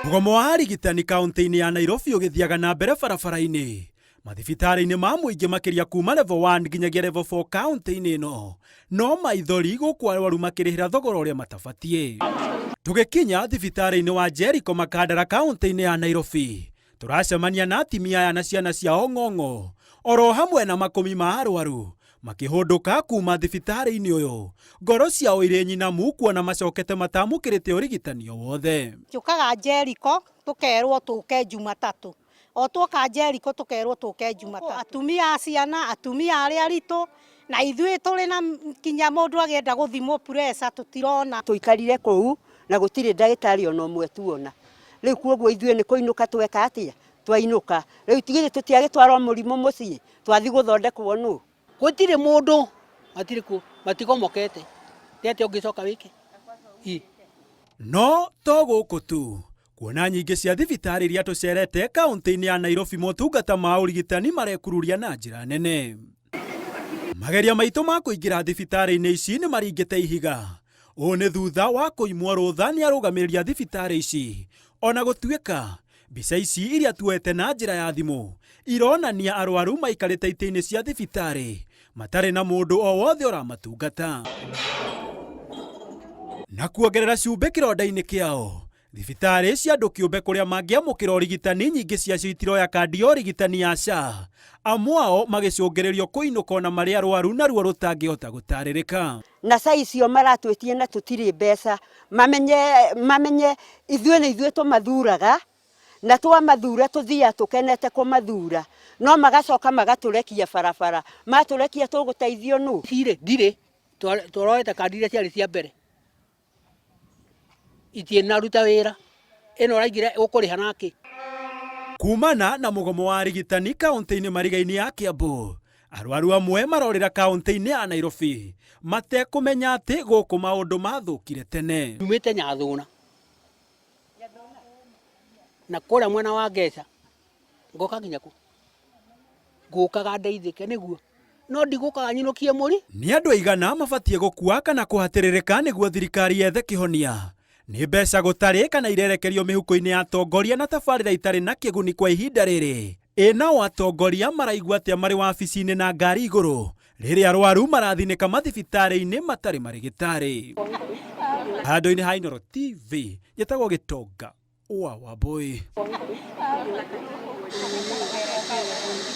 Mũgomo wa arigitani kaunti-inĩ ya Nairobi ũgĩthiaga na mbere barabara-inĩ, mathibitarĩ-inĩ ma mũingĩ makĩria kuma level 1 nginyagia level 4 kaunti-inĩ ĩno, no maithori gũkũ arwaru makĩrĩhĩra thogora ũrĩa matabatiĩ. Tũgĩkinya thibitarĩ-inĩ wa Jericho Makandara kaunti-inĩ ya Nairobi, tũracemania na atimia aya na ciana ciao ng'ong'o oro hamwe na makũmi ma arwaru makĩhũndũka kuma thibitarĩ-inĩ ũyũ, ngoro ciao irĩ nyinamu kuona macokete matamũkĩrĩte ũrigitani o wothe. Njũkaga Jericho tũkerwo tũke Jumatatũ, o tuoka Jericho tũkerwo tũke Jumatatũ. Atumia a ciana, atumia arĩa aritũ na ithuĩ tũrĩ na kinya mũndũ agĩenda gũthimwo pressure tũtirona. Tũikarire kũu na gũtirĩ ndagĩtarĩ ona ũmwe tuona. Rĩu kuoguo ithuĩ nĩ kũinũka tweka atĩa? Twainũka. Rĩu tigithĩ tũtiagĩtwarwo mũrimũ mũciĩ? Twathiĩ gũthondekwo nũ? Gũtirĩ mũndũ, matirĩ kuo, matigomokete. Nĩ atĩa ũngĩcoka wĩke? No to gũkũ tu, kuona nyingĩ cia thibitarĩ iria tũcerete kaunti-inĩ ya Nairobi motungata ma ũrigitani marekururia na njĩra nene. Mageria maitũ ma kũingĩra thibitarĩ-inĩ ici nĩ maringĩte ihiga. Ũũ nĩ thutha wa kũimwo rũtha nĩ arũgamĩrĩri a thibitarĩ ici. Ona gũtuĩka mbica ici iria tuoete na njĩra ya thimũ ironania arwaru maikarĩte itĩ-inĩ cia thibitarĩ matarĩ na mũndũ o wothe ũramatungata. Na kuongerera cumbĩ kĩronda-inĩ kĩao, thibitarĩ cia andũ kĩũmbe kũrĩa mangĩamũkĩra ũrigitani nyingĩ ciacio itiroya kandi ya ũrigitani ya SHA, amwe ao magĩcũngĩrĩrio kũinũka ona marĩ arwaru na ruo rũtangĩhota gũtarĩrĩka. Na saa icio maratwĩtie na tũtirĩ mbeca, mamenye mamenye ithuĩ nĩ ithuĩ tũmathuraga na twamathura tũthiaga tũkenete kũmathura, no magacoka magatũrekia barabara, matũrekia tũgũteithio nũ? Cirĩ ndirĩ, twaroete kandi iria ciarĩ cia mbere itinaruta wĩra, ĩno ũraigire ũkũrĩha nakĩ? Kumana na mũgomo wa arigitani kaunti-inĩ mariga-inĩ ya Kiambu, arwaru amwe marorĩra kaunti-inĩ ya Nairobi matekũmenya atĩ gũkũ maũndũ mathũkire tene. Nyumĩte Nyathũna na kũrĩa mwena wa Ngeca, ngoka nginya kũ? Ngũkaga ndeithĩke nĩguo, no ndigũkaga nyinũkie mũri. Nĩ andũ aigana mabatiĩ gũkua kana kũhatĩrĩrĩka nĩguo thirikari yethe kĩhonia? Nĩ mbeca gũtarĩ kana irerekerio mĩhuko-inĩ ya atongoria na tabarĩra itarĩ na kĩguni kwa ihinda rĩrĩ? Ĩ nao atongoria maraigua atĩa marĩ wabici-inĩ na ngari igũrũ rĩrĩa arwaru marathinĩka mathibitarĩ-inĩ matarĩ marĩgĩtarĩ? Handũ-inĩ ha Inooro TV, njĩtagwo Gĩtonga wa Wambũi.